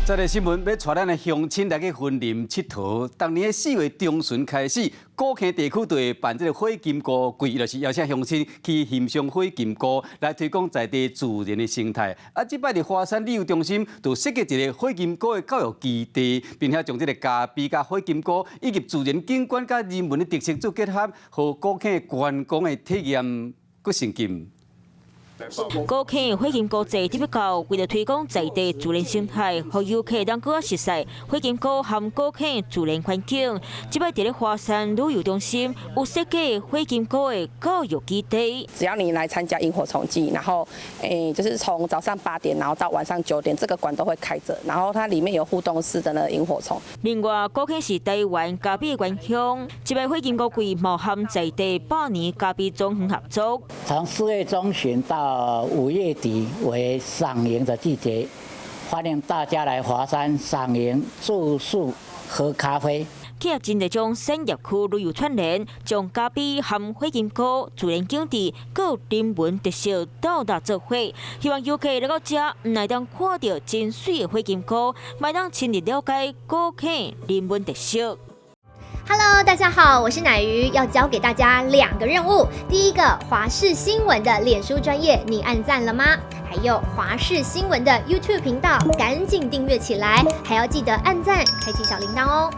這个新聞欲帶咱的鄉親來去雲林𨑨迌。逐年的4月中旬開始，古坑地區就會辦這个火金菇季，就是邀請鄉親去欣賞火金菇，來推廣在地自然的生態。啊，這擺佇華山旅遊中心就設計一个火金菇的教育基地，並且將這个咖啡佮火金菇以及自然景觀佮人文的特色做結合，予古坑觀光的體驗閣升級。古坑火金菇節特別到，為著推廣在地自然生態，予遊客當閣較熟悉火金菇和古坑自然環境。這擺佇咧華山旅遊中心有設計火金菇的教育基地。只要你來參加螢火蟲季，然後就是從早上8點，然後到晚上9點，這個館都會開著，然後它裡面有互動式的那個螢火蟲。另外，古坑是台灣咖啡的原鄉，這擺火金菇季嘛和在地百年咖啡莊園合作。從4月中旬到5月底為賞螢的季節，歡迎大家來華山賞螢、住宿、喝咖啡。結合真濟種產業區旅遊串聯，將咖啡和火金菇自然景致、閣人文特色鬥搭做伙，希望遊客來到遮，毋但當看著真媠的火金菇，嘛當深入了解古坑人文特色。 Hello，大家好，我是乃瑜，要交給大家兩個任務。第一個，華視新聞的臉書專頁，你按讚了嗎？還有華視新聞的 YouTube 頻道，趕緊訂閱起來，還要記得按讚，開啟小鈴鐺哦。